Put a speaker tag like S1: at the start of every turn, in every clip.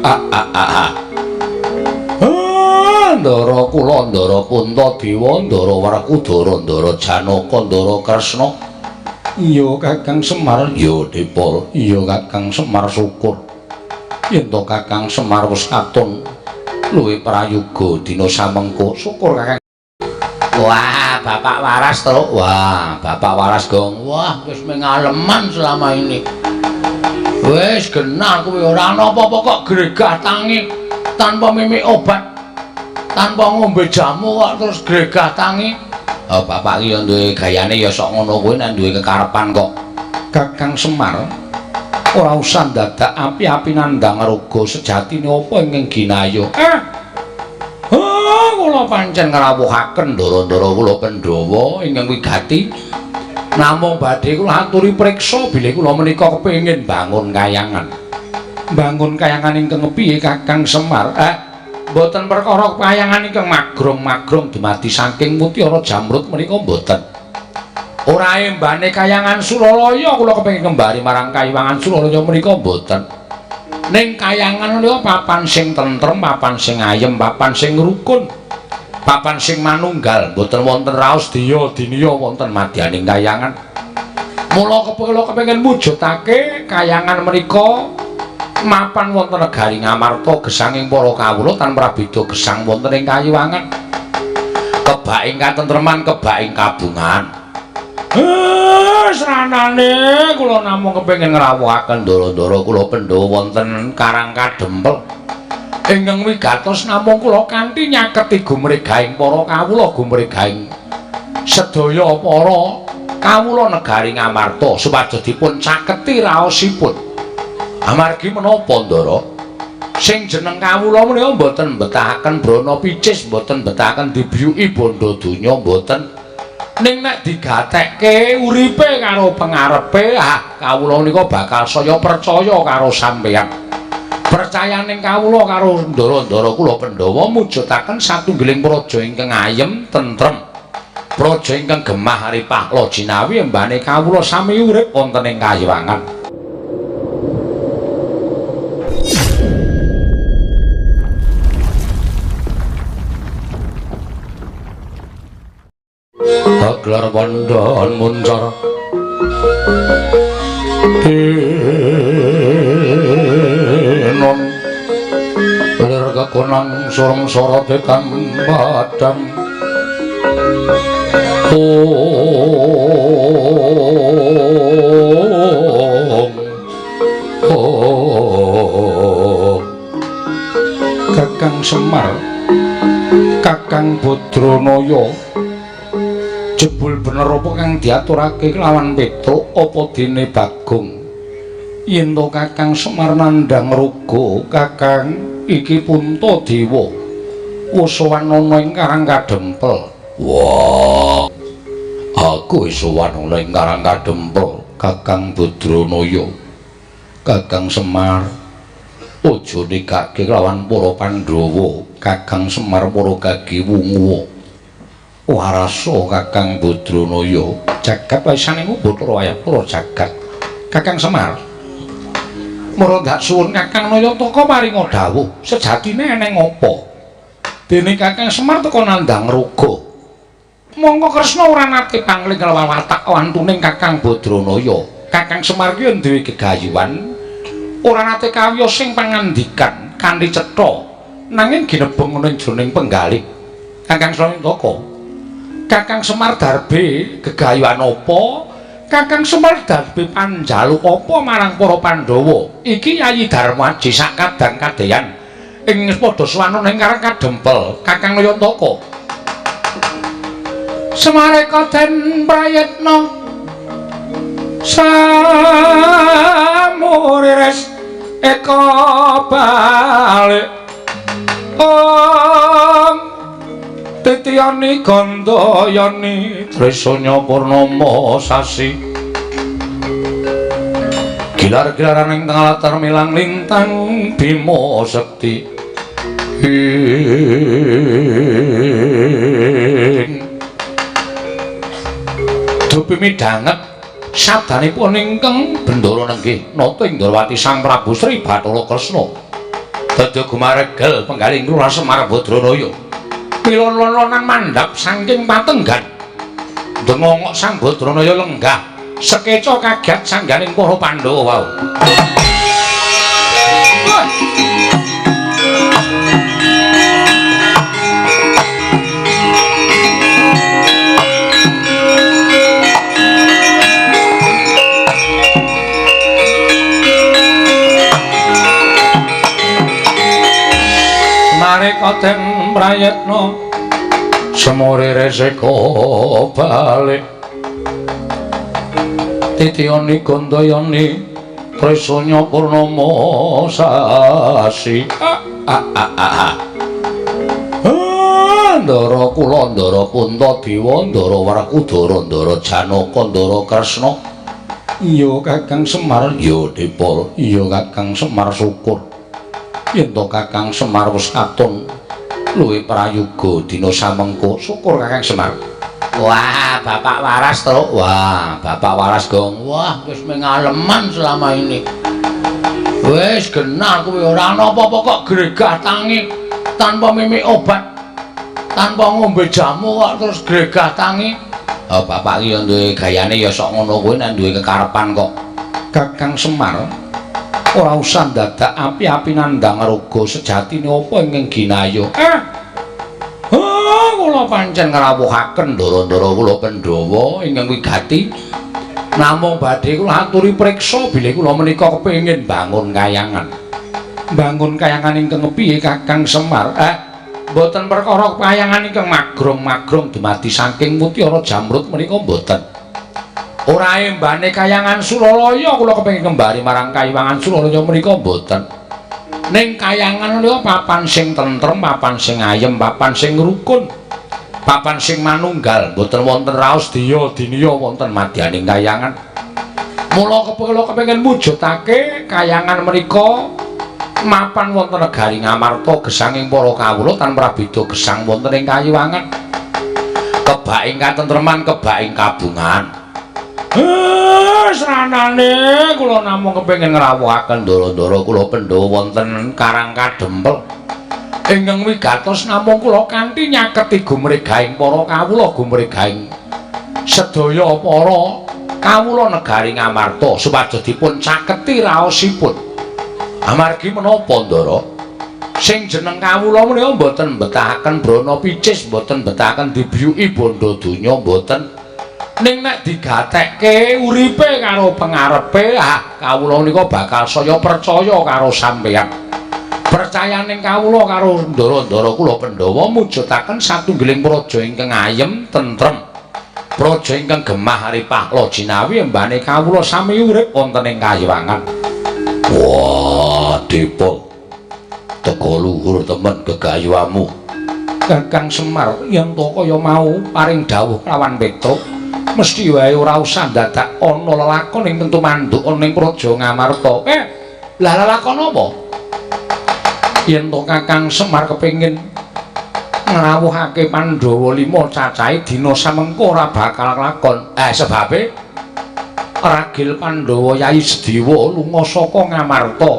S1: Ah. Ndara kula, Ndara Puntadewa, Ndara Werkudara, Ndara Janaka, Ndara Kresna. Iya Kakang Semar, ya Depol. Iya Kakang Semar, syukur. Yen to Kakang Semar wis katon luwih prayoga dina samengko. Syukur Kakang. Wah, Bapak waras to. Wah, Bapak waras gong. Wah, wis mengaleman selama ini. Wis genah kuwi ora ana apa-apa kok gregah tangi tanpa mimik obat. Tanpa ngombe jamu kok terus gregah tangi. Oh, bapak iki ya duwe gayane ya sok ngono kuwi nek duwe kekarepan kok. Kakang Semar ora usah dadak api-api nandhang raga sejatine apa ingkang ginayo. Kula pancen ngrawuhaken ndara-ndara kula Pandhawa ingkang wigati. Namung badhe kula aturi priksa bilih kula menika kepengin bangun kayangan. Bangun kayangan ingkang piye Kakang Semar? Mboten perkara kayangan ingkang magrong-magrong dumadi saking mutiara jamrut menika mboten. Ora embane kayangan Suralaya kula kepengin kembali marang kayiwangan Suralaya menika mboten. Ning kayangan menika papan sing tentrem, papan sing ayem, papan sing rukun, papan sing manunggal, mboten wonten raos diya diniya wonten madyaning kayangan. Mula kula kepengin mujudake kayangan menika mapan wonten negari Ngamarta gesanging para kawula tan prabeda gesang wonten ing kayiwangan. Kebak ing katentreman, kebak ing kabungan. Sranane kula namung kepengin ngrawuhaken ndara-ndara kula Pandhawa wonten Karang Kadempel. Ingkang wigatos namung kula kanthi nyaketi gumregahing para kawula, gumregahing sedaya para kawula negari Ngamarta supados dipun caketi raosipun. Amargi menapa ndara? Sing jeneng kawula menika mboten mbetahaken brana picis, mboten mbetahaken dibiyuki bondo donya, mboten. Ning nek digatekke uripe karo pengarepe, ah kawula menika bakal saya percaya karo sampeyan. Percayaning kawula karo ndara-ndara kula Pandhawa mujudaken satunggiling praja ingkang ayem tentrem. Praja ingkang gemah ripah la jinawi embane kawula sami urip wonten ing kayiwangan. Gelar wandhan muncar tinon lir kekonang sureng sorote kang padang ong ong. Kakang Semar, Kakang Badranaya, jebul bener apa kang diaturake kelawan Petruk apa dene Bagong? Yen to Kakang Semar nandhang raga, Kakang iki Puntadewa wis sowan ana ing Karang Kadempel. Wah, aku wis sowan ana ing Karang Kadempel, Kakang Badranaya. Kakang Semar, aja nikake kelawan para Pandhawa. Kakang Semar para gagi wungu. Warasa Kakang Badranaya, jagat waisane Bathara Wayapura jagat. Kakang Semar, mara ndak suwun Kakang Nayataka paringa dawuh, sejatine eneng apa? Dene Kakang Semar teka nandhang raga. Mongko Kresna ora nate pangling kelawan watak wantuning Kakang Badranaya. Kakang Semar ki duwe gegayuhan, ora nate kawiyos sing pangandikan kanthi cetha, nanging ginebeng ana ing jroning penggalih. Kakang Nayataka, Kakang Semar darbe gegayuhan apa? Kakang Semar darbe panjaluk apa marang para Pandhawa? Iki Yayi Darmaji sak kadang kadeyan ing padha sowan ing Karang Kadempel, Kakang Nayataka. Semareka den prayitna samuriris eka balik om titiyani gandayani trisanya purnama sasi gilar-gilaran ing tengah latar milang lintang Bima Sekti ing dupi midhanget sabdanipun ingkang Bendara Nenggih Nata ing Ndrawati Sang Prabu Sri Bathara Kresna. Dadi gumaregel penggaling Lurah Semar Badranaya. Pilon-lonan mandhap saking patenggan. Dengongok Sang Badranaya lenggah, sekeca kaget sangganing para Pandhawa wau. Nareka den prayitna semure reseka balik titiyani gandayani tresanya purnama sasi. Ndara kula ndara Puntadewa ndara Werkudara ndara Janaka ndara Kresna. Iya Kakang Semar. Iya Depol. Iya Kakang Semar syukur yen to Kakang Semar wis katon luwih prayoga dina samengko. Syukur Kakang Semar. Wah, Bapak waras to. Wah, Bapak waras gong. Wah, wis mengaleman selama ini. Wis genah kuwi ora ana apa-apa kok gregah tangi tanpa mimik obat. Tanpa ngombe jamu kok terus gregah tangi. Oh, Bapak iki ya duwe gayane ya sok ngono kuwi nek duwe kekarepan kok. Kakang Semar ora usah dadak api-api nandhang raga sejatine apa ingkang ginaya. Kula pancen ngrawuhaken ndara-ndara kula Pandhawa ingkang wigati. Namung badhe kula aturi priksa bilih kula menika kepengin bangun kayangan. Bangun kayangan ingkang piye Kakang Semar? Mboten perkara kayangan ingkang magrong-magrong dumadi saking mutiara jamrut menika mboten. Ora embane kayangan Suralaya kula kepengin kembali marang kayiwangan Suralaya menika mboten. Ning kayangan menika papan sing tentrem, papan sing ayem, papan sing rukun, papan sing manunggal, mboten wonten raos diya diniya wonten madyaning kayangan. Mula kula kepengin mujudake kayangan menika mapan wonten negari Ngamarta gesanging para kawula tan prabeda gesang wonten ing kayiwangan. Kebak ing katentreman, kebak ing kabungan. Sranane kula namung kepengin ngrawuhaken ndara-ndara kula Pandhawa wonten Karang Kadempel. Ingkang wigatos namung kula kanthi nyaketi gumregahing para kawula, gumregahing sedaya para kawula negari Ngamarta supados dipun caketi raosipun. Amargi menapa ndara? Sing jeneng kawula menika mboten mbetahaken brana picis, mboten mbetahaken dibiyuki bondo donya, mboten. Ning nek digatekke uripe karo pengarepe, kawula nika bakal saya percaya karo sampeyan. Percayaning kawula karo ndara-ndara kula Pandhawa mujudaken satunggiling praja ingkang ayem tentrem. Praja ingkang gemah ripah lajinawi embane kawula sami urip wonten ing kayiwangan. Wah, Depol. Teka luhur temen gegayuhamu. Kakang Semar yen to kaya mau paring dawuh lawan Petruk, mesti wae ora usah dadak ana lelakon ing tentu manduk ana ing praja Ngamarta. Lah lelakon apa? Yen to Kakang Semar kepengin ngrawuhake Pandhawa 5 cacahe dina samengko ora bakal lakon. Sebabe ragil Pandhawa Yai Sedewa lunga saka Ngamarta.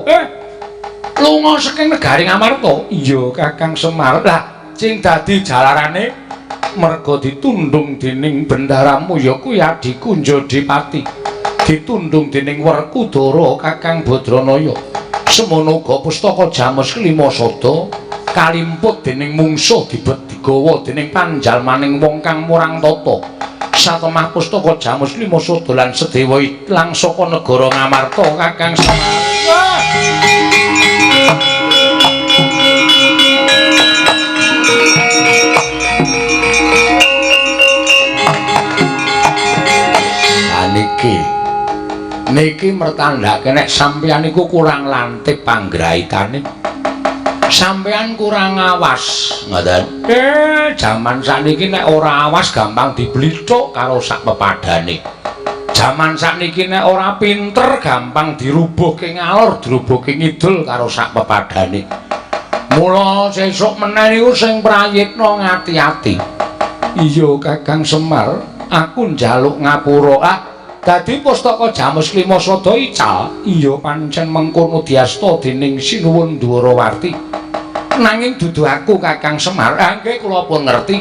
S1: Lunga saking negari Ngamarta? Iya Kakang Semar. Lah sing dadi jalarane merga ditundung dening bendaramu ya kuwi adhiku Njodipati, ditundung dening Werkudara Kakang Badranaya. Semono uga pustaka Jamus kelima sada kalimput dening mungsuh dibet digawa dening panjalmaning wong kang murang tata. Satemah pustaka Jamus lima sada lan Sedewa ilang saka negara Ngamarta Kakang Semar. Niki mertandhake nek sampeyan niku kurang lantip panggraitane. Sampeyan kurang awas, ngoten. Jaman sakniki nek ora awas gampang diblithuk karo sak pepadane. Jaman sakniki nek ora pinter gampang dirubuhke ngalor, dirubuhke ngidul karo sak pepadane. Mula sesuk meneh niku sing prayitna ngati-ati. Iya Kakang Semar, aku njaluk ngapura. Dadi pustaka Jamus Klima Sada ical. Iya pancen mengkono diasta dening Sinuwun Dwarawati. Nanging dudu aku Kakang Semar. Ah nggih kula pun ngerti.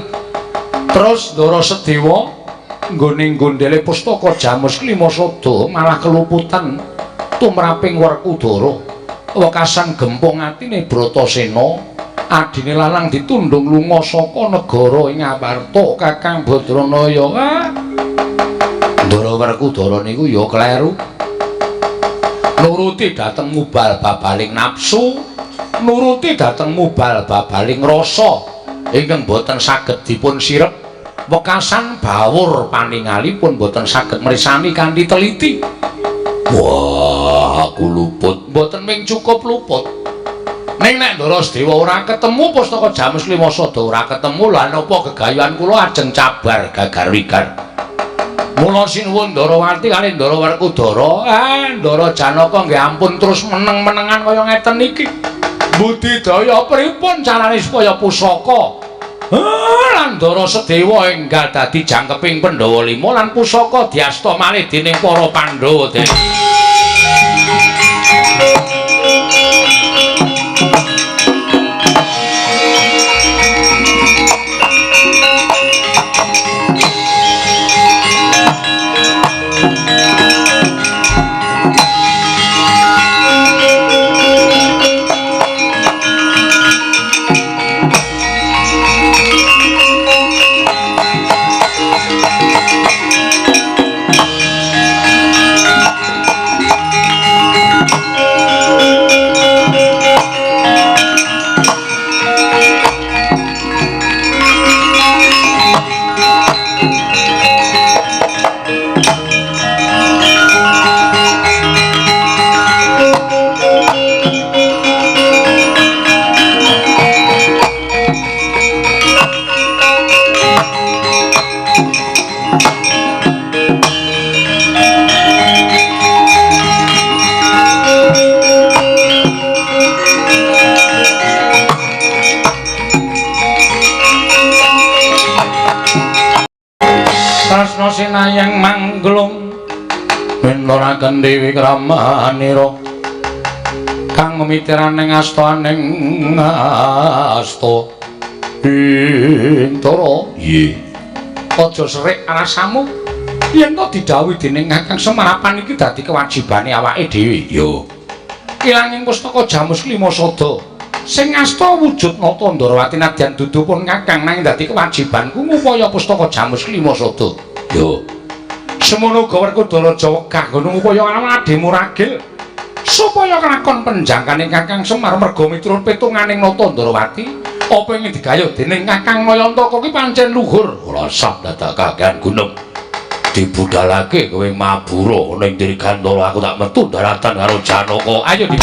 S1: Terus Ndara Sedewa nggone gondele pustaka Jamus Klima Sada malah keluputan tumraping Werkudara. Wekasan gempung atine Bratasena, adine lanang ditundung lunga saka negara ing Amarta Kakang Badranaya. Ah. Ndara Werkudara niku ya kleru. Nuruti dhateng mubal babaling nafsu, nuruti dhateng mubal babaling rasa ingkang boten saged dipun sirep. Wekasan bawur paningalipun boten saged mresani kanthi teliti. Wah, aku luput. Mboten ming cukup luput. Ning nek Ndara Sedewa ora ketemu pustaka Jamus Klima Sada ora ketemu, lha napa gegayuhan kula ajeng cabar gagar wigar. Mula sinuwun Ndarawati kalih Ndara Werkudara, ah Ndara Janaka nggih ampun terus meneng-menengan kaya ngeten iki. Budidaya pripun carane supaya pusaka lan Ndara Sedewa enggal dadi jangkeping Pandhawa 5 lan pusaka diasta malih dening para Pandhawa. Tresna sinayang mangglung minturaken Dewi Kramanira kang mimitiraning astaning asta Bintara. Nggih. Aja serik rasamu yen to didhawuhi dening Kakang Semar iki dadi kewajibane awake dhewe. Yo. Ilanging pustaka Jamus Klima Sada sing asta wujud nata Ndarawati nadyan dudu pun Kakang nanging dadi kewajibanku ngupaya pustaka Jamus Klima Sada. Yo. Semono uga Werkudara aja wegah nggo ngupaya adhimu ragil supaya kelakon penjangkane Kakang Semar merga miturut petunganing nata Ndarawati apa ing digayuh dening Kakang Nayantaka ki pancen luhur. Ora sah dadak kakean gunung dibudalake kowe mabura ning Dirgantara aku tak metu daratan karo Janaka. Ayo di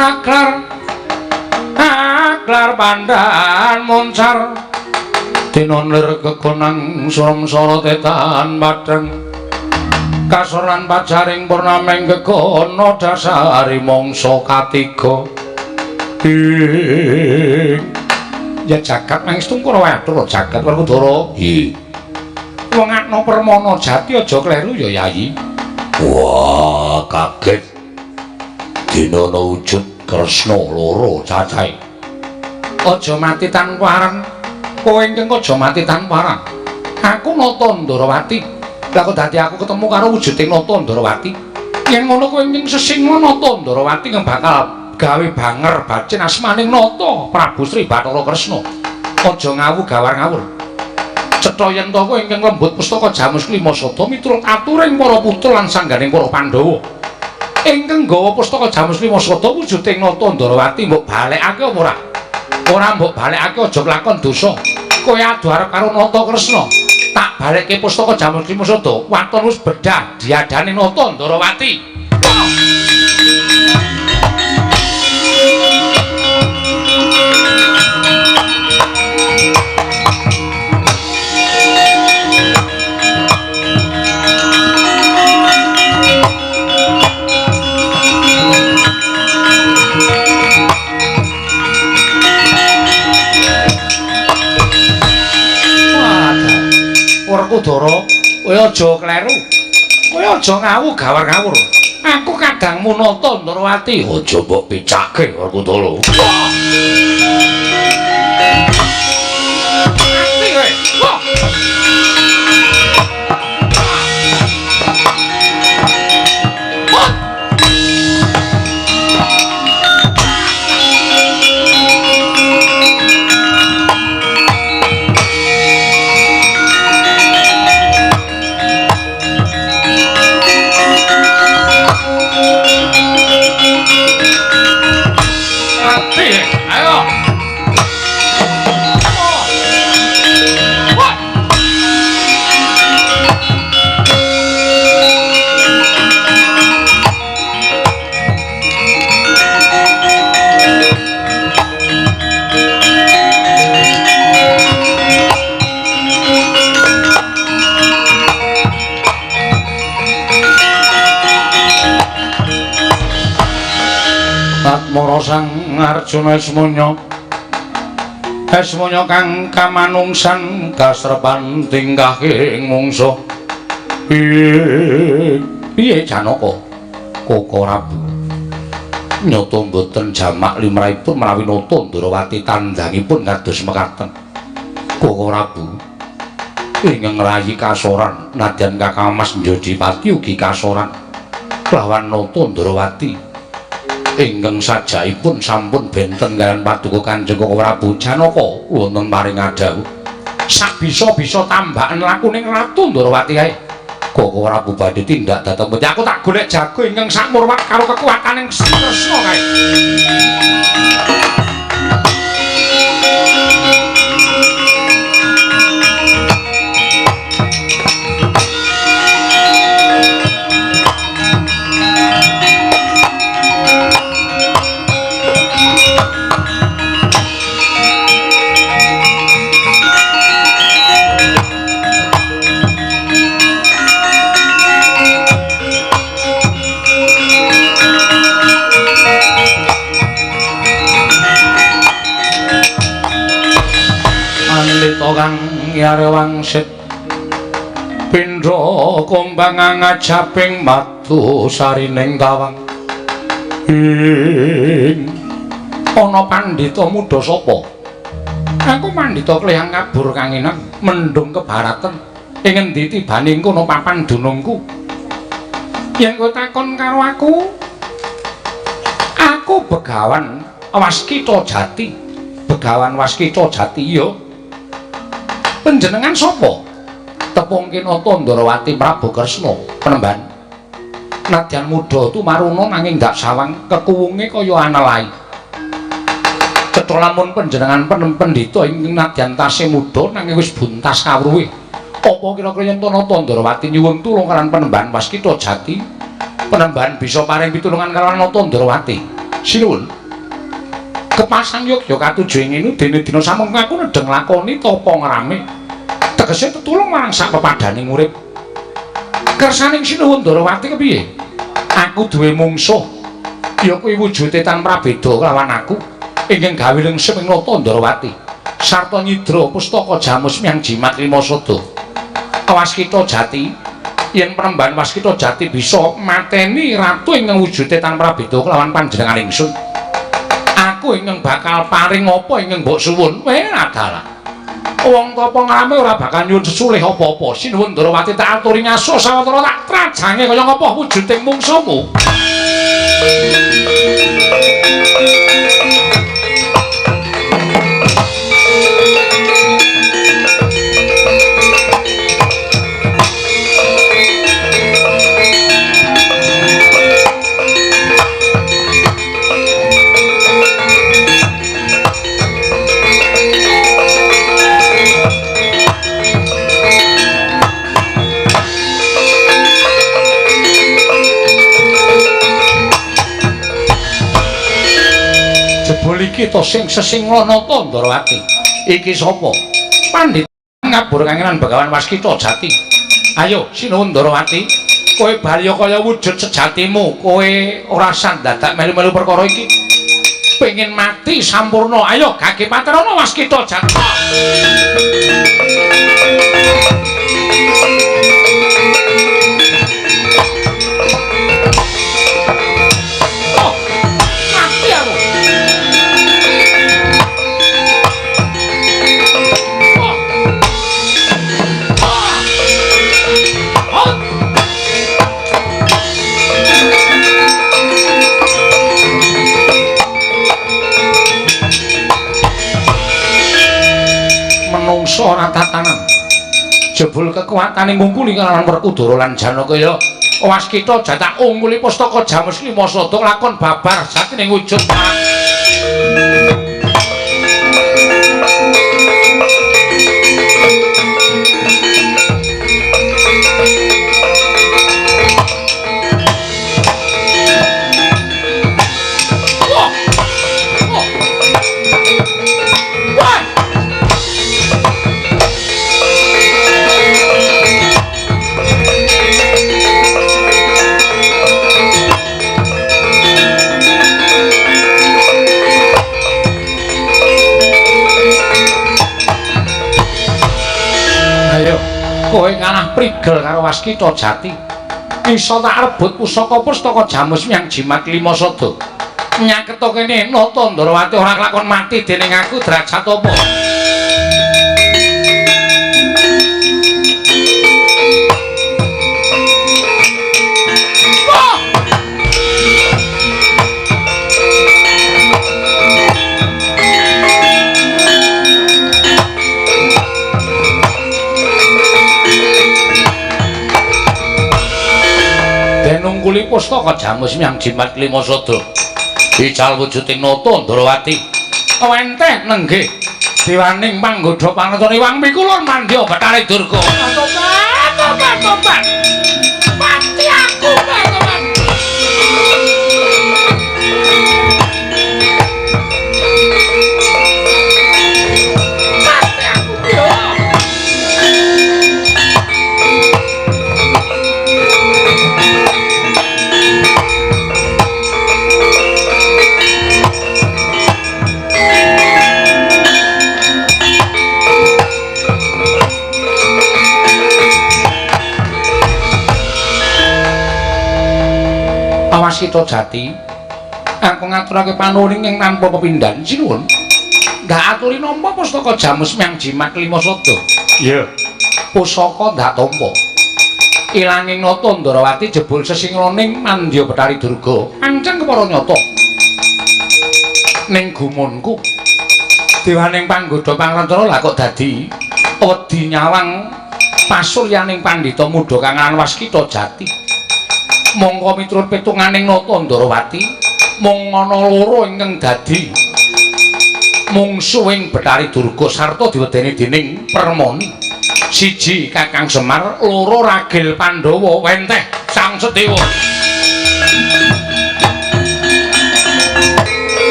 S1: Aklar aklar pandan moncar dinon lir kekonang suram tetan padhang kasoran pajaring purnameng gegono dasari mangsa katiga. Ya jagat mangestu karo atur jagat Werkudara. Nggih. Wong akno permana jati aja kleru ya Yayi. Wah, kaget. Dina ana wujud Kresna loro cacahe. Aja mati tanpa arang. Kowe ingkang aja mati tanpa arang. Aku Nata Ndarawati. Lah kok dadi aku ketemu karo wujuding Nata Ndarawati. Yen ngono kowe ing sesinga Nata Ndrawati kang bakal gawe banger bacin asmaning Nata Prabu Sri Bathara Kresna. Aja ngawu gawar ngawur. Cetha yen to kowe ingkang lembut pustaka Jamus Klima Sada miturut aturing para putra lan sangganing para Pandhawa. Ingkang gawa pustaka Jamus Klima Sada wujuding Nata Ndrawati mbok balekake apa ora? Ora mbok balekake aja lakon dosa. Kowe adu arep karo Nata Kresna. Tak balekke pustaka Jamus Klima Sada, waton wis bedah diadane Nata Ndrawati. Werkudara, kowe aja kleru. Kowe aja ngawu gawar ngawur. Aku kadangmu Nata Ndrawati. Aja mbok picake Werkudara. Mati kowe. Wah. Atmara Sang Arjuna Esmonya Esmonya kang kamanungsan kasrepan tingkahing mungsuh. Piye Janaka? Koko Prabu nyata mboten jamak limrahipun menawi nata Ndrawati tandangipun kados mekaten. Koko Prabu ingkang ngrayi kasoran nadyan Kakang Mas Njodipati ugi kasoran lawan nata Ndrawati ingkang sajaipun sampun benten kaliyan paduka Kanjeng Koko Prabu. Janaka wonten paring adhawuh sak bisa-bisa tambahan lakuning Ratu Ndrawati kae. Koko Prabu badhe tindak dhateng pundi? Aku tak golek jago ingkang sakmurwat karo kekuataning Kresna kae. Kang yare wangsit pindha kumbang ngajaping madu sarining tawang. Ing ana pandhita muda sapa? Aku pandhita klehang kabur kanginan mendung kebaratan. Ing endi tibane kono papan dunungku? Yen kowe takon karo aku, aku Begawan Waskita Jati. Begawan Waskita Jati ya. Panjenengan sapa? Tepung Kinata Ndrawati Prabu Kresna penemban. Nadyan muda tumaruna nanging ndak sawang kekuwunge kaya anelai. Cetha lamun panjenengan pendhita ing nadyan tasih muda nanging wis buntas kawruhe. Apa kira-kira yen Nata Ndrawati nyuwun tulung kaliyan penemban Waskita Jati? Penemban bisa paring pitulungan kaliyan Nata Ndrawati. Sinuwun. Kepasang yogya katuju ing ngene dene dina samengko aku nedheng lakoni tapa ngrame. Tegese tetulung marang sak pepadaning urip. Kersaning Sinuwun Ndrawati kepiye? Aku duwe mungsuh. Ya kuwi wujude tan prabeda kelawan aku ingkang gawe lengsem ing Nata Ndrawati. Sarta nyidra pustaka Jamus Myang Jimat Lima Sada. Waskita Jati, yen penemban Waskita Jati bisa mateni ratu ingkang wujude tan prabeda kelawan panjenengan ingsun. Aku ingkang bakal paring apa ingkang mbok suwun. Weh adalah. Wong tapa ngrame ora bakal nyuwun sesulih apa-apa. Sinuwun Ndorowati tak aturi ngaso sawetara tak trajange kaya ngapa wujuding mungsuhmu. Jebul iki to sing sesingla nata Ndorowati. Iki sapa? Pandhita ngabur kangenan Begawan Waskita Jati. Ayo sinuwun Ndorowati, kowe bali kaya wujud sejatimu, kowe ora sandadak melu-melu perkara iki. Pengen mati sampurna. Ayo gage patrana Waskita Jati. Menungso ora tatanan. Jebul kekuatane ngungkuli kalawan Werkudara lan Janaka ya. Waskita jatak ungkuli pustaka Jamus lima sada lakon babar satine wujud. Kowe kalah prigel karo Waskita Jati. Iso tak rebut pusaka pustaka Jamus yang jimat lima sada. Nyaketo kene nata Ndorowati ora kelakon mati dening aku derajat apa. Nungkuli pustaka Jamus yang jimat lima sada. Ical wujuding nata Ndorowati. Wenteh nenggih dewaning panggodha panatane Wang Mikulun mandya Bathari Durga. Tobat, tobat, tobat. Mati aku, tobat. Mati aku, yo. Waskita Jati, aku ngaturake panuwun ing tanpa pepindhan. Sinuwun. Ndak aturi nampa pustaka Jamus yang jimat lima sada. Iya. Pusaka ndak tampa. Ilanging nata Ndorowati jebul sesinglaning mandya Bathari Durga. Anceng kepara nyata. Ning gumunku dewaning panggodha pangrencana lah kok dadi wedi nyawang pasuryaning pandhita muda kang aran Waskita Jati. Mongko miturut pitunganing nata Ndorowati mung ana loro ingkang dadi mungsuhing Bathari Durga sarta diwedeni dening Permoni. Siji Kakang Semar, loro Ragil Pandhawa. Wenteh Sang Sedewa.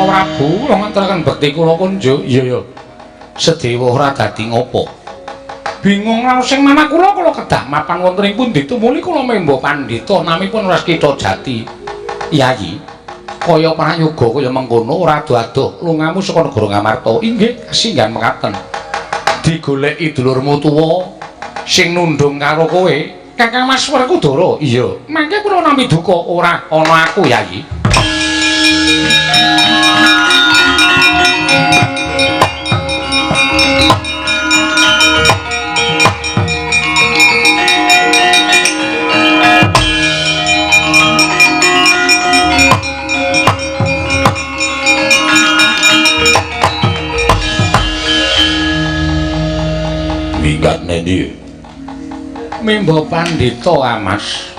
S1: Prabu, kula ngaturaken bekti kula kunjuk. Iya ya. Sedewa ora dadi ngopo. Bingung raos sing manah kula, kula kedah mapan wonten ing pundi tumuli kula memba pandhita namipun Waskita Jati. Yayi. Kaya prayoga kaya mengkono ora adoh-adoh lungamu saka negara Ngamarta. Inggih, kasinggihan mekaten. Digoleki dulurmu tuwa sing nundung karo kowe, Kakang Mas Werkudara. Iya, mangke kula nampi duka ora ana aku, Yayi.
S2: Minggat nendi?
S1: Mimba pandhita, Mas.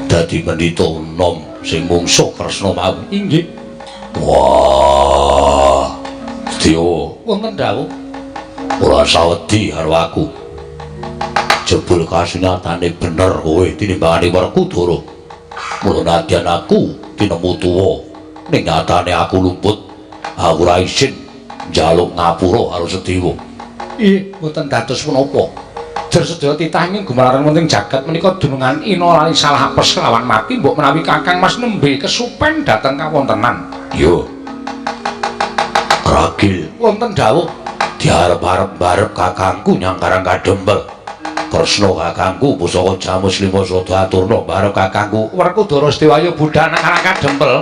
S2: Dadi pendhita nom sing mungsuh Kresna mau.
S1: Inggih.
S2: Wah. Setya,
S1: wonten dawuh.
S2: Ora sawedi karo aku. Jebul kasunyatane bener kowe tinimbangane Werkudara. Mula nadyan aku tinemu tuwa, ning nyatane aku luput. Aku ora isin njaluk ngapura karo Sedewa.
S1: Ih, mboten dados menapa. Jer sedaya titah ing gumelaran wonten jagat menika dunungan ina lali salah apes kelawan mati mbok menawi Kakang Mas nembe kesupen dhateng kawontenan.
S2: Iya. Ragil
S1: wonten dawuh
S2: diarep-arep barep kakangku nyang Karang Kadempel. Kresna kakangku pusaka Jamus Lima Sada aturna barep kakangku
S1: Werkudara Setiwaya budhal nang Karang Kadempel.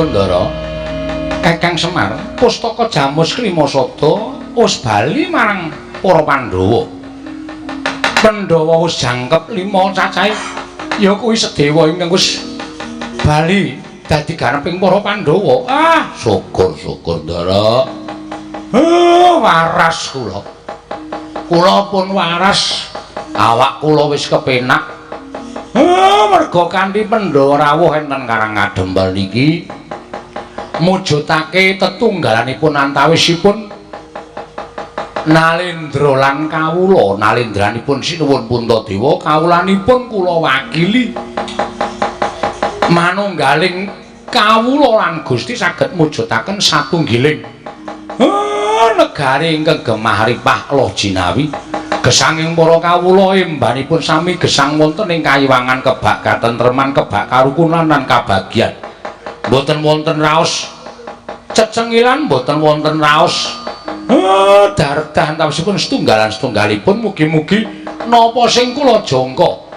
S1: Ndara Kakang Semar pustaka Jamus Klima Sada wis bali marang para Pandhawa. Pandhawa wis jangkep 5 cacahe ya kuwi Sedewa ingkang wis bali dadi ganeping para Pandhawa. Ah,
S2: syukur-syukur Ndara.
S1: Waras kula. Kula pun waras. Awak kula wis kepenak. Merga kanthi Pandhawa rawuh enten Karang Kadempel niki mujudake tetunggalanipun antawisipun Nalendra lan kawula. Nalendranipun sinuwun Puntadewa, kawulanipun kula wakili. Manunggaling kawula lan Gusti saged mujudaken satunggiling negari ingkang gemah ripah loh jinawi. Gesanging para kawula embanipun sami gesang wonten ing kayiwangan kebak katentreman, kebak karukunan lan kabagyan. Mboten wonten raos cecengilan, mboten wonten raos dardah antawisipun setunggalan setunggalipun. Mugi-mugi napa sing kula jangka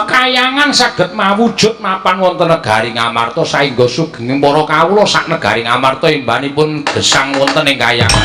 S1: kayangan saged mawujud mapan wonten negari Ngamarta saengga sugenging para kawula sak negari Ngamarta embanipun gesang wonten ing kayangan.